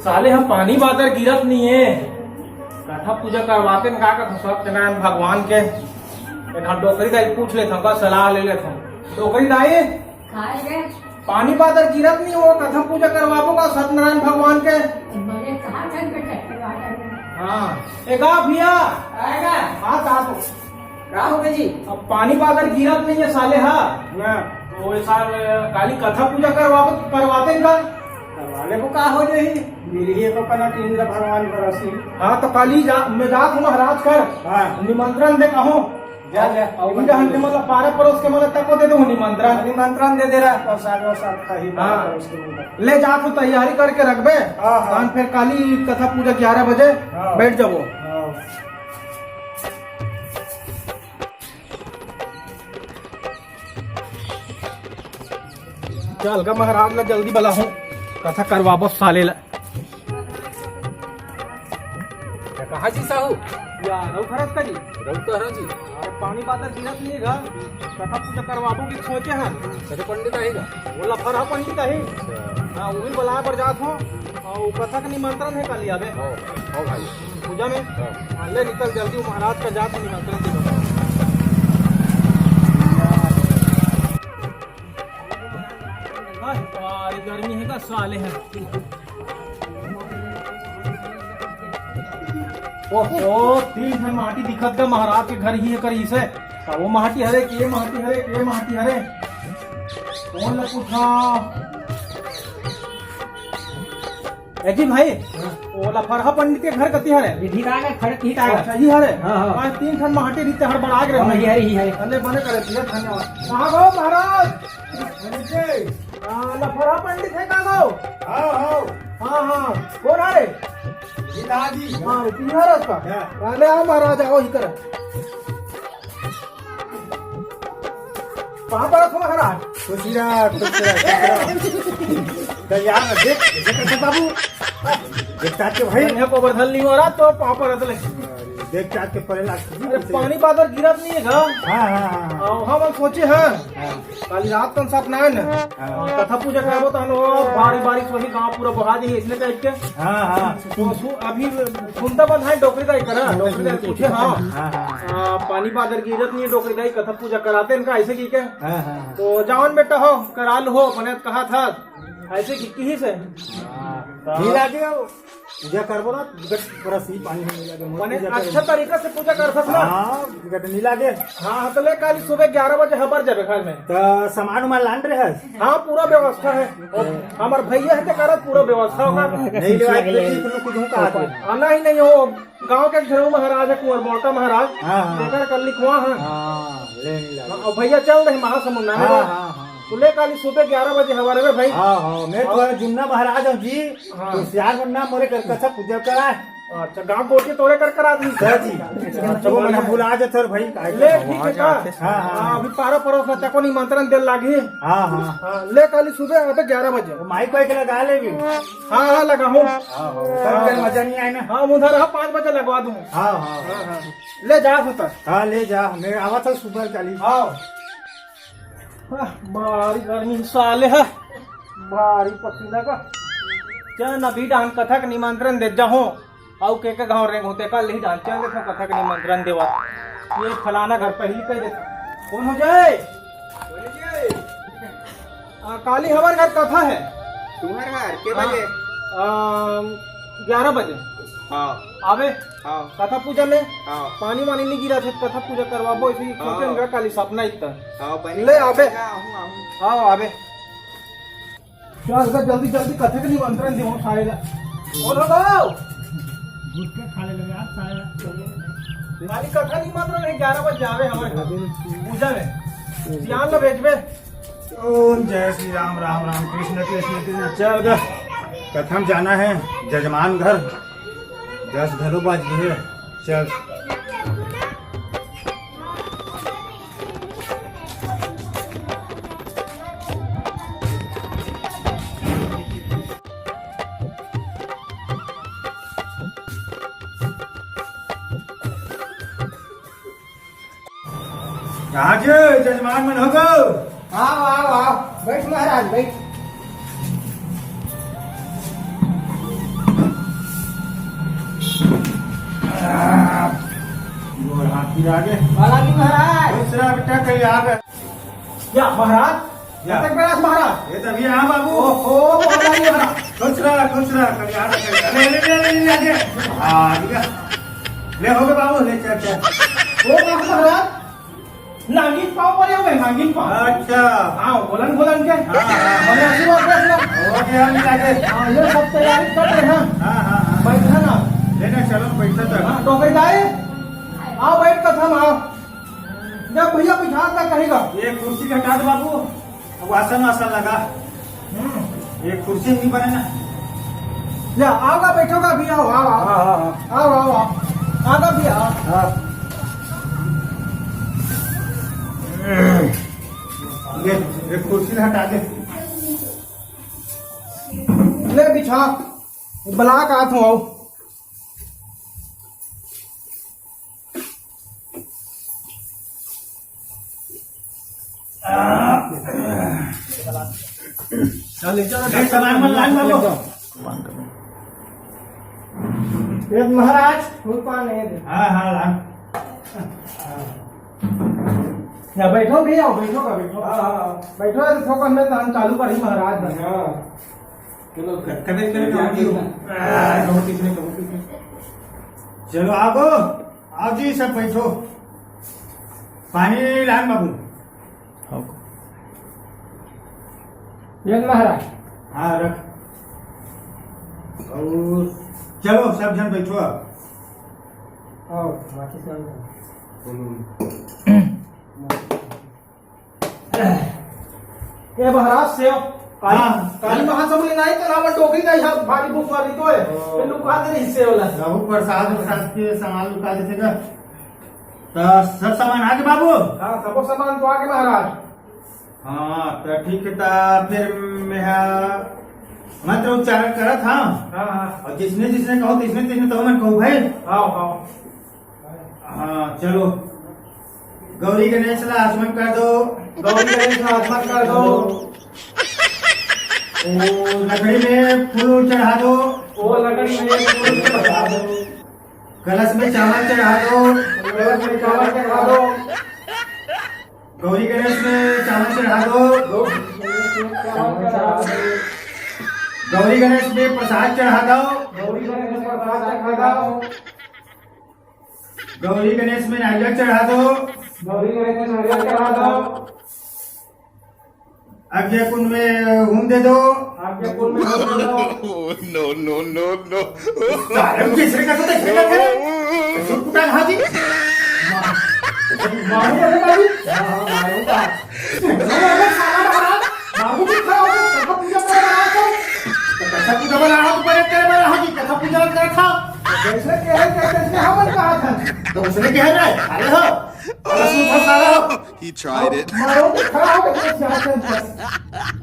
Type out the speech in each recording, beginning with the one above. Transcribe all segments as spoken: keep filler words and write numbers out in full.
साले ह पानी बादर गिरत नइ हे, कथा पूजा करवातेन का कथंव सत्यनारायण भगवान के। एक हाथ डोकरी दाई पूछ लेथंव, का सलाह ले लेथंव। डोकरी दाई, काय रे? पानी बादर गिरत नइ हे, कथा पूजा करवाबो का सत्यनारायण भगवान के? बड़े कहा था बेटा, करवा कर। हाँ, ए गा भैया। आएगा। हाँ, ता तो। का हो गे जी? अब पानी बादर गिरत नइ हे साले ह। हाँ। तो ए साल काली कथा पूजा करवाबो, करवातेन का? करवा लेबो, का हो जाही? मिलही तो कना इंद्र भगवान बरसी। हाँ, तो काली जा, मैं जात हूँ महाराज कर। हाँ। निमंत्रण दे कहूँ। जा, जा। अउ उही डहन के मतलब पारा परोस के मतलब तको दे दो निमंत्रण। निमंत्रण दे दे रहा, प्रसाद वरसाद खाही, हाँ। पारा परोस के मतलब। ले जात हूँ, तैयारी करके रखबे। हाँ, हाँ। तहन फिर काली कथा पूजा ग्यारह बजे हाँ। बैठ जाबो। हाँ। चल गा महाराज ला जल्दी बलाहूँ, कथा करवाबो साले ला। कहाँ जी साहू? या रउत हरस का जी? रउत हरस जी। अरे पानी बादर गिरत नइ हे गा, कथा पूजा करवाबो की सोचे हन। कथा पंडित आही गा? वो लफरहा पंडित आही। अच्छा। हाँ, उही बलाए बर जात हूँ। अउ कथा के निमंत्रण हे काली आबे। हाँ, हाँ भाई। पूजा में? हाँ। हाँ, ले निकल जल्दी, वो महाराज का जात निमंत्रण दे दो। हाँ, अरे गर्मी हे का साले हे। ओहो, तीन ठन माटी दिखत गा महाराज के घर ही हे करिसे। का वो माटी हरे, के माटी हरे, के माटी हरे? कौन ला पूछा? ए जी भाई, हाँ। वो लफरहा पंडित के घर कति हरे? ये ठीक आ गया, खड़े ठीक आ गया। अच्छा, ही हरे? हाँ, हाँ। आज तीन ठन माटी दिखते हड़बड़ा गे हाँ, रहे। ये हरे, ये हरे। अरे बने करे, भैया, धन्यवाद। कहाँ गो महाराज? पंडित जी। हाँ, लफरहा पंडित हे का गो? हाँ, हाँ। हाँ, हाँ। कौन हरे? जी दादी। हाँ, ये तीन हरे उसका। क्या? अरे आओ महाराज, आओ ही कर। कहाँ पर हो महाराज? खुशी रहा, खुश रहा, खुश रहा। तो यार, देख, देख, देख, बाबू। देख, ताके भाई। मैंने को बरधल नहीं हो रहा, तो पाँव पर रख ले। अरे, देख, ताके पहले लाग। अरे, पानी बादर गिरत नहीं हे गा? हाँ, हाँ, हाँ, हाँ। हाँ, हम सोचे हैं। हाँ। काली रात कन सपना हे ना? हाँ। कथा पूजा करबो, तहन वो भारी बारिश वही गाँव पूरा बहा दी, इसने टाइप के। हाँ, हाँ। तो सु-, अभी सुनता बंद है डोकरी दाई करा, डोकरी दाई पूछे, हाँ। हाँ, हाँ। आ, पानी बादर गिरत नहीं हे, डोकरी दाई कथा पूजा करातेन का, ऐसे की के? हाँ, हाँ, हाँ। तो जावन बेटा हो, करा लो हो, मने कहा था, ऐसे की, की से? हाँ। तो ढीला दिया वो। पूजा करबो ना, बिकट बरस ही पानी होने लगे, मोर मने पूजा अच्छा करबो। तरीका से पूजा कर सकना। हाँ, बिकट नहीं लागे। हाँ, तो ले काली सुबह ग्यारह बजे हबर जाबे घर में। तो सामान उमान लान रहे हस? हाँ, पूरा व्यवस्था है। और हमार भैया है तो करत पूरा व्यवस्था होगा। नहीं ले आए, कुछ कुछ कहा थे। हाँ, नहीं, नहीं, वो गांव के घरों महाराज है, कुंवर मोटा महाराज। हाँ, हाँ। तेकर कर लिखवा, हाँ। हाँ, ले नहीं लागे। और भैया चल रहे महासमुंद में। हाँ, हाँ, हाँ। तो ले काली सुबह ग्यारह बजे हबर में भाई। हाँ, हाँ, मैं हाँ। तुम्हारा जुन्ना महाराज हूँ जी। हाँ। तो सियार बनना मोरे कर कथा पूजा करा। अच्छा, गांव कोठी तोरे कर करा दी। सर जी। अच्छा, वो बढ़िया। मना भुला जात हर भाई, काय ले, करबो? ठीक है का? हाँ, हाँ। हाँ, अभी पारा परोस ला, तको निमंत्रण दे लागी। हाँ, हाँ। हाँ, ले काली सुबह आबे ग्यारह बजे। तो माइक वाइक लगा ले भी। हाँ, हाँ, लगा हूँ। हाँ, हाँ। तब कल मजा नहीं आए ना। हाँ, उधर हाँ, पाँच बजे लगवा दूँ। हाँ, हाँ। हाँ, हाँ। ले जा उधर। हाँ, ले जा। मैं आवा था सुबह काली। हाँ। आह, भारी गर्मी साले हे, भारी पसीना का। चल, अभी डाहन कथा के निमंत्रण दे जाहूँ। अउ के के गाँव रेंग होते, कल ही डाहन चल देखो कथा के निमंत्रण देवा। ये फलाना घर पहली कह दे। कौन हो जाए? आ, काली हमारे घर कथा है। तुम्हारे घर के हाँ। बजे? आ, ग्यारह बजे। हाँ। आवे? हाँ। कथा पूजा में हाँ। पानी वानी नहीं गिरा थे, कथा पूजा करवाबो, इसी हाँ। सोचे हन काली सपना इतना। हाँ, बनी ले आबे। हाँ, हूँ, हूँ। हाँ, आबे। चल, अगर जल्दी, जल्दी कथा के निमंत्रण दे, सारे ला। बोलो, गाओ। घुस के खा ले लगे, आज सारे ला। खाली कथा निमंत्रण है, ग्यारह बजे आवे हमारे घर। पूजा में। ध्यान ला भेजबे। ओम जय श्री राम, राम राम, कृष्ण कृष्ण कृष्ण। चल गा, कथा में जाना है, जजमान घर, दस घलो बज गए। चल। कहाँ के जजमान मन हो गो? आओ, आओ, आओ। बैठ महाराज, बैठ। आगे। महाराज जी महाराज। खुश रहा बेटा, कहीं आ गए। क्या महाराज? क्या? कतक बेरा महाराज? ये तभी हाँ बाबू। ओहो, महाराज जी महाराज। खुश रहा, खुश रहा, कहीं आ गए। ले, ले, ले, ले, ले, ले। हाँ, ठीक है। ले, हो गए बाबू, ले, चल, चल। ओ बाबू महाराज, नागिन पाँव परे हो गए, नागिन पाँव। अच्छा। हाँ, बोलन, बोलन के। हाँ, हाँ। हमने आशीर्वाद दे दिया। हो गया, हम जाके। हाँ, ये सब तैयारी कर रहे हैं। हाँ, हाँ, हाँ। बैठा ना। लेना, चलो, पैसा तो। हाँ, तो भाई दाई, आओ, बैठ कर हम आओ। जब भैया बिठा कर कहेगा। ये कुर्सी हटा दे बाबू, अब आसन वासन लगा। हम्म। ये कुर्सी नहीं बने ना। या, आओगा, बैठोगा भी, आओ, आओ, आओ। हाँ, हाँ, हाँ। आओ, आओ, आओ। आगा भी आओ। हाँ। ये, ये कुर्सी हटा दे। ले बिछा, बला का हाथ आओ। चल, चल, ए, सामान मन लान बाबू। ए महाराज, फूल पान है। हाँ, हाँ, लान। या बैठो भैया, बैठो का, बैठो। हाँ, हाँ, हाँ। बैठो, ये थोकन में काम चालू करी महाराज। हाँ। चलो, क-, कबे, कबे, कबे, कबे, कबे, कबे। आ, कबे, कबे, कबे, कबे। चलो, आगो, आओ जी, सब बैठो। पानी लान बाबू। हाँ। ये महाराज। हाँ, रख। और चलो, सब जन बैठो अब। आओ, माचिस लाओ। बोलो। ए महाराज, सेव। काली, हाँ। काली महासमुंद नहीं तो ना, डोकरी का यहाँ भारी भूख वाली तो है। ओ। ये लुका दे रही सेव ला। बाबू, प्रसाद, प्रसाद के सामान लुका देते का? तो सब सामान आगे बाबू? हाँ, सबो सामान तो आगे महाराज। हाँ, तो ठीक है, तो फिर मैं हा मंत्र उच्चारण करत हाँ। हाँ, हाँ। और जिसने जिसने कहो, तिसने तिसने तो मैं कहूँ भाई। हाँ, हाँ। हाँ, चलो। गौरी गणेश ला आचमन कर दो। गौरी गणेश ला आचमन कर दो। ओ लकड़ी में फूल चढ़ा दो। ओ लकड़ी में फूल चढ़ा दो। कलश में चावल चढ़ा दो। कलश में चावल चढ़ा दो। गौरी गणेश में चावल चढ़ा दो। गौरी गणेश में प्रसाद चढ़ा दो। गौरी गणेश में प्रसाद चढ़ा दो। गौरी गणेश में नारियल चढ़ा दो। गौरी गणेश में नारियल चढ़ा दो। अग्नि कुंड में हूम दे दो। अग्नि कुंड में हूम दे दो। No, no, no, no। सारे तीसरे का तो देखने का है। सुटपुटा कहा जी? मारू अरे बाबू। हाँ, हाँ, मारू का। अरे साला महाराज, बाबू जी खड़ा हो गए, कथा पूजा कर रहा है तो। तो कथा पूजा बना रहा, ऊपर एक करे बना हो जी, कथा पूजा कर था। जैसे कहे, जैसे हमन कहा था। तो उसने कह रहा है, अरे हो, अरे सुन था साला हो। He tried it। मारो तो खड़ा हो गया, जैसे आसन पर।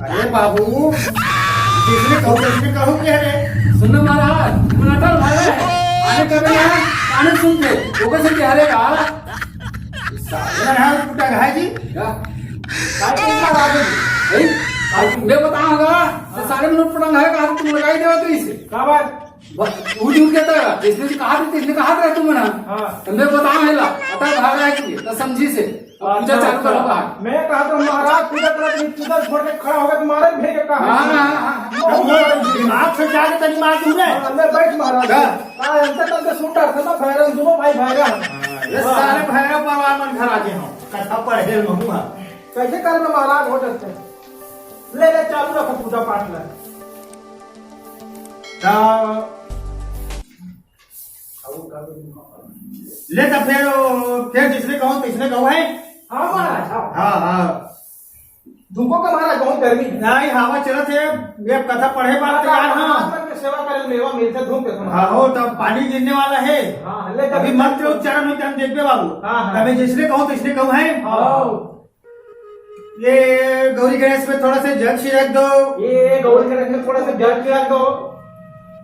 अरे बाबू, किसने कहू, किसने कहू कह रहे? सुन ना महाराज, तुम अटल भाई है। आने कभी यहाँ, आने सुनते, वो कैसे कह रहे का? साले ना टूटा है जी। क्या? काय करता राजू? भाई, आज मैं बताऊंगा, तो सारे में नोट पटांग है, कहा तुम लगाई देवा तो इसे। का बात? बस, वो झूठ कहता है, जिसने जी कहा था, जिसने कहा था तुम ना। हाँ। तो मैं बताऊं है ला, अटल भाई है कि, तो समझी से। अब पूजा अच्छा, चालू अच्छा। करो बाहर। मैं कहा तो महाराज पूजा करो, अपनी पूजा छोड़ के खड़ा होगा, तुम्हारे भेज के कहा। हाँ, हाँ, हाँ, हाँ। बहुत बड़ा दिमाग से जाके तनी मार दूंगा। हाँ, अंदर बैठ महाराज। हाँ। हाँ, अंदर तक सुन रहा था ना, भैरव, दोनों भाई भैरव। हाँ, ये सारे भैरव परवार मन घर आ गए हो। कथा पढ़े महुआ। कैसे कर में महाराज हो सकते हैं? ले, ले, चालू रखो पूजा पाठ ले। ता-, ले तो फिर, फिर जिसने कहो, तिसने कहो है। हाँ महाराज, हाँ। हाँ, हाँ। धूपो का महाराज बहुत गर्मी है। नहीं, हवा चलत है, ये कथा पढ़े बार तैयार हाँ। भगवान के सेवा करे मेवा मिलते धूप के समय। हाँ, हो, तब पानी गिरने वाला है। हाँ, ले अभी जल्दी। मंत्र उच्चारण में हम देखबे बाबू। हाँ, हाँ। अभी जिसने कहो, तिसने कहो है। हाँ। ये गौरी गणेश में थोड़ा सा जल छिड़क दो। ये गौरी गणेश में थोड़ा सा जल छिड़क दो।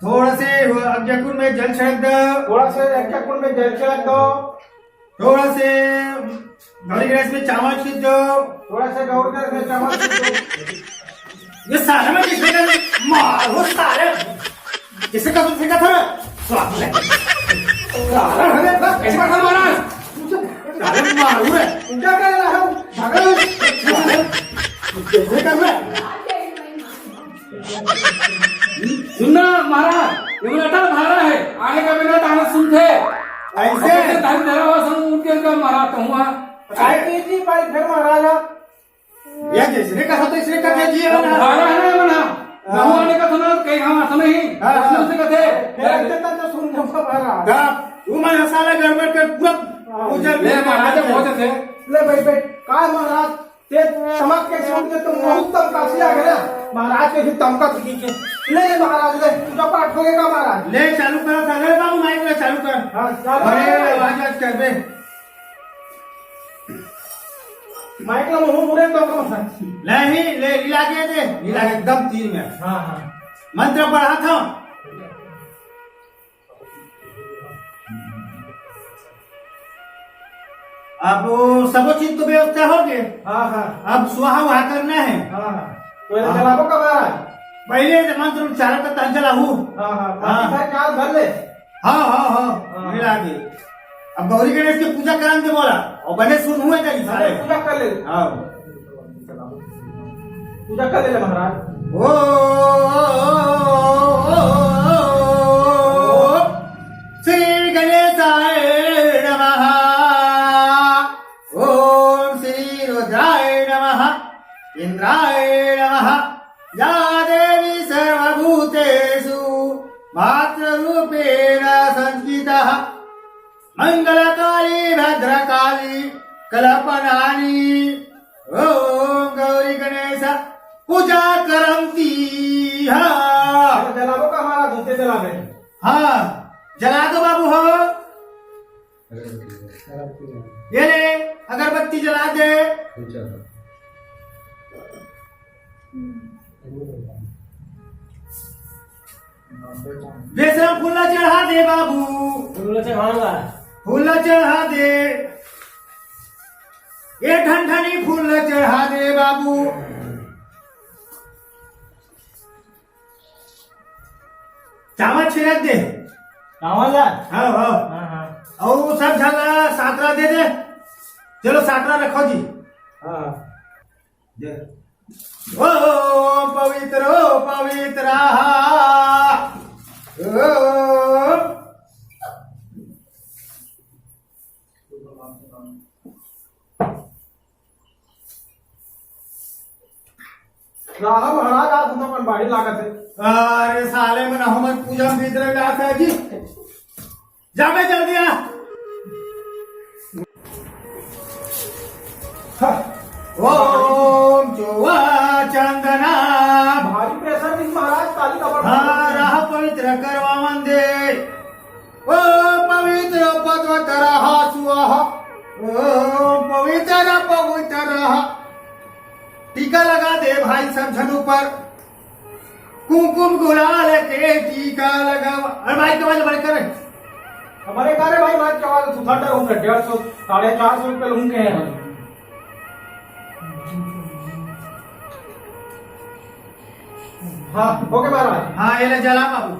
थोड़ा से अग्निकुंड में जल छिड़क दो। थोड़ा से अग्निकुंड में जल छिड़क दो। थोड़ा से गौरी गणेश में चावल छिड़क दो। थोड़ा सा गौरी गणेश में चावल छिड़क दो। ये सारे में किसने कर मारो सारे। किसने कर फेंका था? स्वाद ले। सारा हमें बस कैसे बैठा मारा? उरे, तू क्या कर रहा है? भागा। कैसे कर रहा है? सुनना महाराज, ये मेरा अटल धारा है, आने का बिना ताना सुनते। ऐसे? ऐसे धन धरा हुआ संग उठ के का महाराज कहूँगा। काय की जी भाई फिर महाराज आप? ये जैसे कहा तो इसने कहा जी है ना? धारा है ना मना? हाँ। कहूँ आने का सुना, कहीं हम आता नहीं। हाँ। उसने उसे कहते। फिर ऐसे तक तो सुन जाऊंगा महाराज। हाँ, वो मैं साला गड़बड़ कर पूरा हाँ। उजर ले महाराज, बहुत अच्छे। ले भाई, भाई, काय महाराज? ते चमक के सुन के तुम बहुत तमकासी आ गया। महाराज के भी तमका थी के। ले, ले महाराज, ले, पूजा पाठ हो गया महाराज। ले, चालू कर, सागर बाबू, माइक ले, चालू कर। हाँ, चालू अरे, कर। आवाज आज कर दे। माइक ला मुंह मुड़े तो कम सा। ले ही, ले, हिला के दे, हिला के एकदम तीर में। हाँ, हाँ। मंत्र पढ़ा था। अब वो सबो चीज तो व्यवस्था हो गए। हाँ, हाँ। अब स्वाहा वहा करना है। हाँ, हाँ। तो ये हाँ। चलाबो का महाराज? पहले से मंत्र उच्चारण करता है, चला हूँ। हाँ, हाँ। हाँ। बाकी सारे काम भर ले। हाँ, हाँ, हाँ। हाँ। मिला दे। अब गौरी गणेश की पूजा करन दे बोला। और बने सुन हुए तेरी अरे, सारे। पूजा कर ले। हाँ। पूजा कर ले महाराज। ओम श्री गणेशाय नमः। ओम श्री रुद्राय नमः। इंद्राय नमः। या देवी सर्वभूतेषु मातृरूपेण संस्थितः। मंगलकाली भद्रकाली कल्पनानी। ओम गौरी गणेश पूजा करंती। हाँ। जलाबो का हमारा धूपे जलाबे। हाँ, जला दो बाबू हो। ये ले, अगरबत्ती जला दे। बेसरा फूल चढ़ा दे बाबू। फूल चढ़ा ला। फूल चढ़ा दे। ये ठनठनी फूल चढ़ा दे बाबू। चावल छिड़क दे। चावल ला? हाँ, हाँ। हाँ, हाँ। और वो सब झगड़ा सातरा दे दे। चलो सातरा रखो जी। हाँ। जय। ओम पवित्र, ओम पवित्र, ओम। राहा महाराज, आज हम अपन बाड़ी लागत है। अरे साले मन, हमर पूजा में भीतर जात है जी। जा बे, जल्दी आ। हाँ। ओम चोवा चंदना। भारी प्रेशर भी महाराज, ताली का बड़ा हाँ, राह पवित्र करवा मंदे। ओम पवित्र पद्म तरह स्वाहा। ओम पवित्र पवित्र। टीका लगा दे भाई सब झन ऊपर। कुमकुम गुलाल के टीका लगावा। अरे भाई, कमाल बड़े करे। हमारे कारे भाई, बात क्या बात है? तू ठंडा हो गया, डेढ़ सौ, साढ़े चार सौ रुपये लूंगे हैं। हाँ, ओके महाराज। हाँ, ये ले जला बाबू।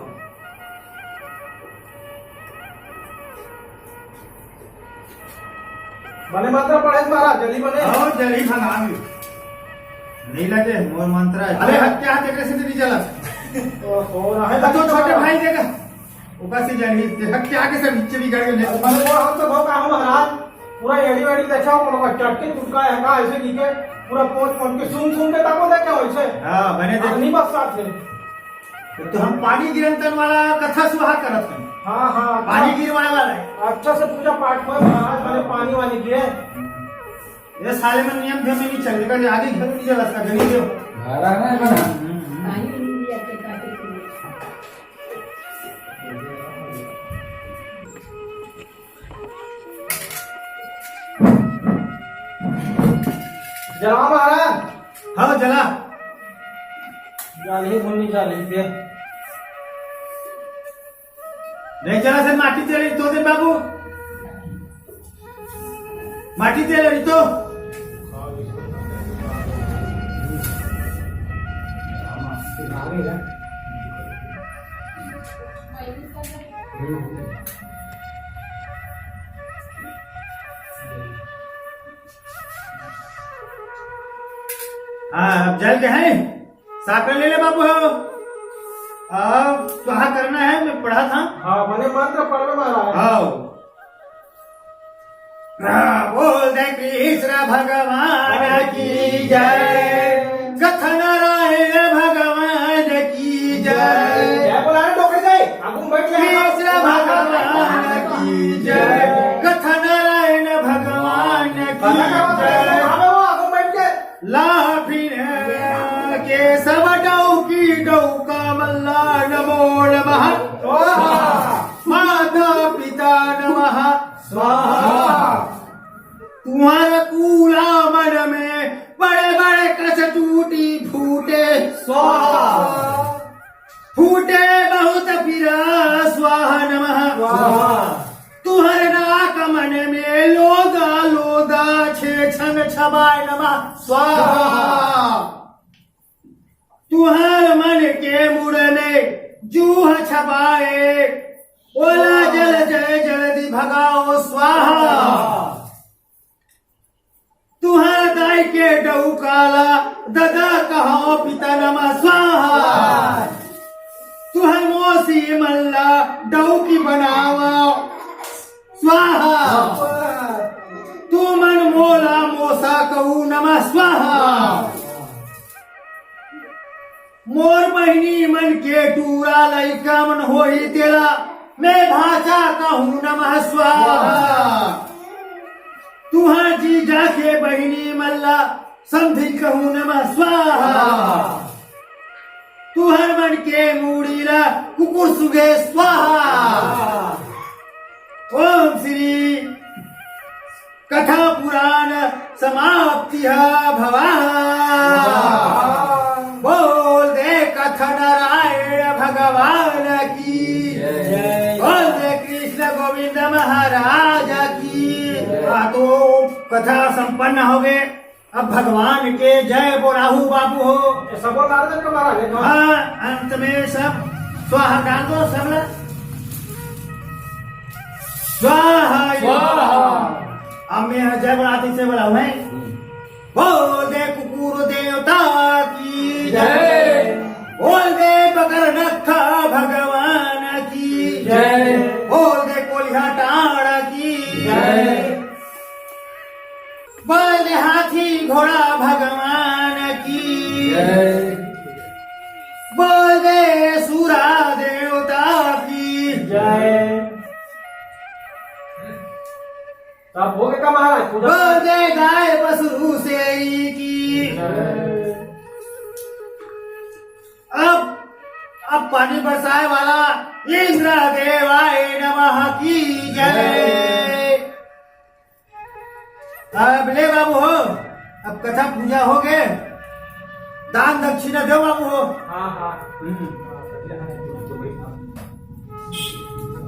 बने मंत्र पढ़े महाराज, जल्दी बने। और जल्दी भगावे। नहीं लगे, मोर मंत्र है। अरे हट, क्या तेरे से नहीं चला? ओहो, रहे तो तो छोटे भाई देखा, ऊपर से जानी, देखा क्या के सब नीचे भी गड़ गए। अरे बने वो हम तो बहुत काम महाराज, पूरा एड़ी वेड़ी देखा, वो लोग चटके चुटका है का, ऐसे नीचे पूरा पोंछ पोंछ के सूंघ सूंघ के ताको देखा वैसे। हाँ, बने देख। नहीं बस साथ है। तो हम पानी गिरंतन वाला कथा सुहा करत हन। हाँ, हाँ, अच्छा। पानी गिरवाए वाला है। अच्छा से पूजा पाठ में महाराज बने पानी वानी दिए। ये साले मन नियम ध्यान नहीं चल, लेकिन आगे घर नहीं चला, इसका गणित है। घर आ रहा है बना। हम्म, हम्म। जला महाराज। हाँ, जला। जाली भूमि जाली पे। नहीं जला से माटी तेल तो दे बाबू। माटी तेल तो। हाँ, अब जल के है, साकर ले ले बाबू हो। अब स्वाहा करना है, मैं पढ़ा था। हाँ, मने मंत्र पढ़ में महाराज। हाँ। हाँ, बोल दे कृष्ण भगवान की जय, कथा नारायण भगवान की जय। जय बोला रे डोकरी के, आगू में बैठ जा। कृष्ण भगवान की जय, कथा नारायण भगवान की जय। आगू में बैठ जा। लाफिन के सब डौकी डौका मल्ला नमो नमः स्वाहा। माता पिता नमः स्वाहा। तुम्हारे कूला मन में बड़े बड़े कस टूटी फूटे स्वाहा। फूटे बहुत पीरा स्वाहा नमः स्वाहा। तुहर नाक मन में लोदा लोदा छे छन छबाय नमः स्वाहा। तुहर मन के मुड़ में जूह छबाए, ओला जल जय जल्दी भगाओ स्वाहा। तुहर दाई के डौकाला ददा कहो पिता नमः स्वाहा। तुहर मोसी मल्ला डौकी बनावा स्वाहा। तू मन मोला मोसा कहू नमः स्वाहा। मोर बहिनी मन के टूरा लइका मन होही तेला मैं भाचा कहूँ नमः स्वाहा। तुहर जीजा के बहिनी मन ला समधी कहूँ नमः स्वाहा। तुहर मन के मूड़ी ला कुकुर सुगे स्वाहा। ओम श्री कथा पुराण समाप्ति भवा। बोल दे कथा नारायण भगवान की जय। बोल दे कृष्ण गोविंद महाराज की। हाँ, तो कथा संपन्न हो गए। अब भगवान के जय बोलाहू बाबू हो। ये सब बोल रहा था महाराज, ये कौन? हाँ, अंत में सब स्वाहा डाल दो, सब ला। स्वाहा। स्वाहा। अब मैं जय बोलाती से बोला हूँ। बोल दे कुकुर देवता की जय। बोल दे बगर नखा भगवान की जय। बोल दे कोलिहा टाड़ा की जय। बोल दे हाथी घोड़ा भगवान की जय। बोल दे सुरा देवता की जय। तब हो गया महाराज, पूजा। बोल दे गाय पशु शेरी की। अब, अब पानी बरसाए वाला इंद्र देवाय नमः की जय। अब ले बाबू हो, अब कथा पूजा हो गए, दान दक्षिणा दो बाबू हो। हाँ, हाँ। हम्म।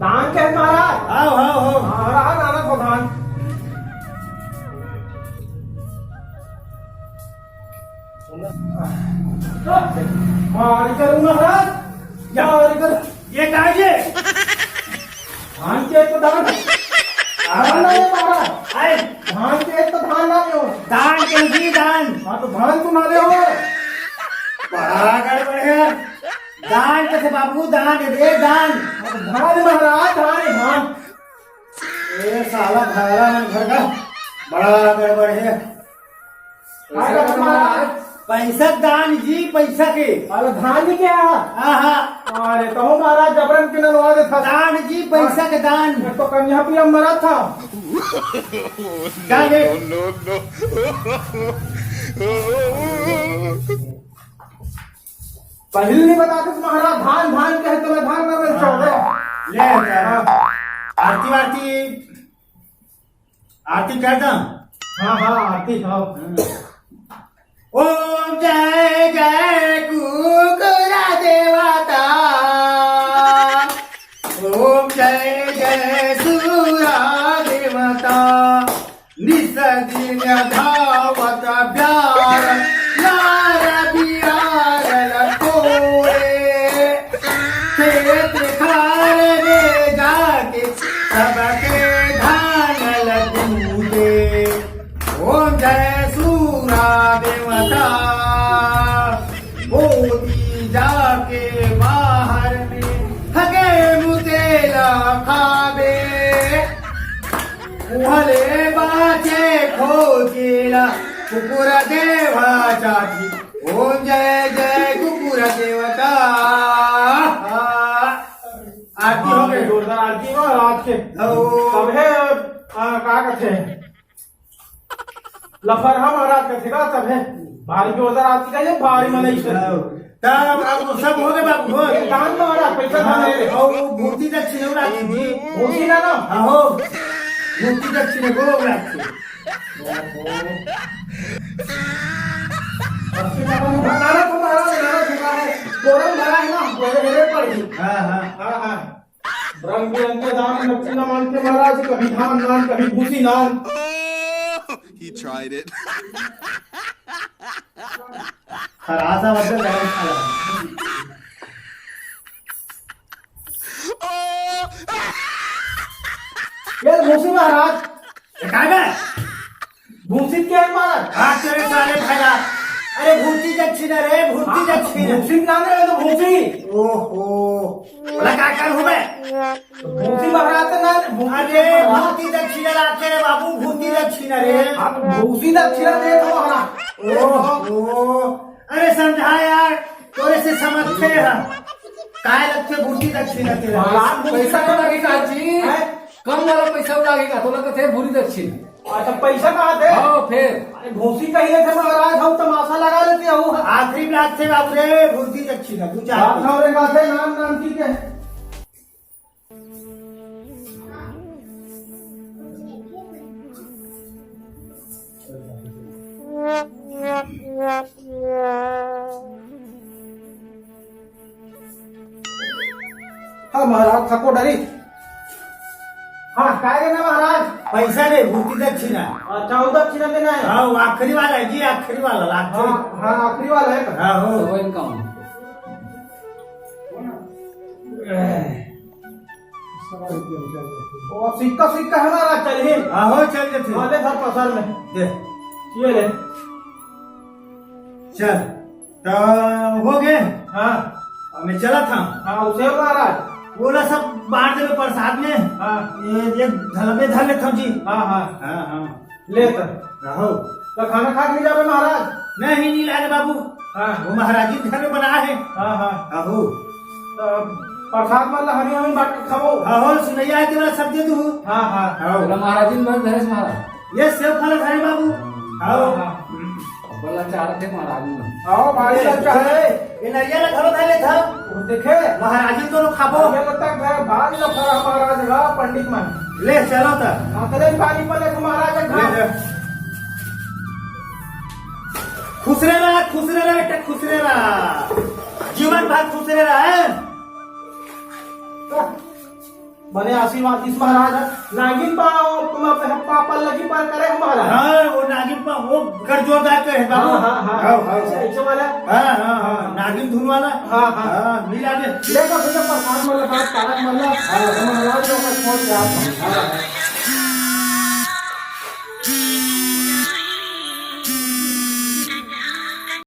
दान के महाराज? आओ, आओ, आओ। हाँ, रहा नाना को दान। हाँ, इधर महाराज, या इधर। ये काय ये? धान के तो दान। धान नहीं महाराज। आए। धान के तो धान ना दे हो। दान के जी दान। हाँ, तो धान तो ना दे हो। बड़ा गड़बड़ है। दान कथे बाबू, दान दे, दान। हाँ, तो धान महाराज, धान है, धान। ए साला भारा मन घर का बड़ा गड़बड़ है। काय करत महाराज? पैसा दान जी, पैसा के। अरे धान जी क्या? हाँ, हाँ। अरे तो महाराज जबरन के नलवा दे था। दान जी, पैसा के दान। मैं तो कन्या पिया मरा था। क्या रे? पहले नहीं बताते तो महाराज धान धान के है तो मैं धान ना बेच चौदह। ले आरती वारती आरती कर दम। हाँ, हाँ, आरती, हाँ। ओम जय जय कुकुरा देवता, ओम जय जय सूरा देवता, निस दिन धावत ब्यार, लार बियार लकोरे। खेत खार में जाके सबके धान लगूदे। ओम जय सूरा देवता। हो जेला कुकुर देवा जाति, ओम जय जय कुकुर देवता। आरती हो गई। जोरदार आरती हो आज के। ओ। तब हे, आ, का कथे? लफरहा महाराज कथे का तब हे? भारी जोरदार आरती का ये भारी मनई से। ओ। तब अब सब हो गए बाबू, हो गए। दान महाराज, पैसा दान हे। और वो भूसी दक्षिणा राखी जी। भूसी ना ना। हाँ हो। भूसी दक्षिणा को राखी। अस्सी टका में भंडारा तो महाराज, भंडारा चुका है। कोरम भरा है ना, मेरे, मेरे पड़ गई। हाँ, हाँ। हाँ, हाँ। रंग बिरंग के दान, दक्षिणा मांग के महाराज, कभी धान नान, कभी भूसी नान। He tried it. खरासा मतलब गरम मसाला। ये भूसी महाराज। ये काय बे? भूसी के महाराज? हाँ, तेरे साले भैया। अरे, भूसी दक्षिणा रे, भूसी हाँ, दक्षिणा। भूसी ना रे, ये तो भूसी। ओहो। लगा कर हूँ मैं। भूसी महाराज तो ना, भूसी अरे, महाराज। भूसी दक्षिणा लाते रे बाबू, भूसी दक्षिणा रे। हाँ, तो भूसी दक्षिणा दे तो महाराज। ओहो। अरे, समझा यार, तोरे से समझते हैं। काय लगते भूसी दक्षिणा तेरा? महाराज, भूसी पैसा तो लगेगा जी। हैं? कम वाला पैसा लागेगा, तो लगते भूसी दक्षिणा। अच्छा, पैसा कहाँ थे? हाँ, फिर? अरे, भूसी कही लेते महाराज, हम तमाशा लगा लेते हो। आखिरी बात थे बाबू रे, भूसी दक्षिणा, दू चार बात पैसा। हमरे बात है, नाम, नाम की क्या है? हाँ महाराज, थको डरी। हाँ, काय रे ना महाराज? पैसा रे, भूसी दक्षिणा। अच्छा, वो दक्षिणा देना है? हाँ, वो आखिरी वाला है जी, आखिरी वाला, आखिरी। हाँ, हाँ, आखिरी वाला है। हाँ, हो। तो वो इनका होना। वो सिक्का, सिक्का है महाराज, चलिए। हाँ, हो, चल देते। हाँ, ले सर, पसंद में। दे। ये ले। चल। त हो गए। हाँ। अब मैं चलत हँव। हाँ, उसे महाराज। ओला सब बांट देबे प्रसाद में। हाँ। ये, ये धलबे धर लेत हँव जी। हाँ, हाँ। हाँ, हाँ। ले त। रहो। त खाना खा के जाबे महाराज? नहीं, नहीं लाने बाबू। हाँ। वो महाराजी घर में बना है। हाँ, हाँ। आहो। त प्रसाद मन ला हमी, हमी बांट के खाबो। आहो, सुनैया के बाद सब दे दू। हाँ, हाँ। आहो। ओला महाराजी मन धरे महाराज। ये सेव फल धरे बाबू। आहो। हाँ, हाँ। अब्बल अच्छा रखे महाराज मन। आओ, भाई अच्छा है। ये नरिया ला घलो धर ले था। वो देखे? महाराजी तो लोग खाबो। ये लगता है भाई ला फरा महाराज ला पंडित मन। ले, चलो त। अतले पानी पर ले महाराज ले, खा। ले। खुश रह रहा, खुश रह रहा, बेटा, खुश रह रहा। जीवन भर खुश रह रहा है। बने आशीर्वाद दिस महाराज। नागिन पा, तुम अपने पापा लगी पार करे हो महाराज। हाँ, वो नागिन पा, वो कर जोरदार करे बाबू। हाँ, हाँ, हाँ। हाँ, हाँ। ऐसे, ऐसे वाला। हाँ, हाँ, हाँ। नागिन धुन वाला। हाँ, हाँ। हाँ, मिला दे। ले का भैया प्रसाद वाला, बात तारक वाला। हाँ, महाराज लोग का छोड़ के आप। हाँ।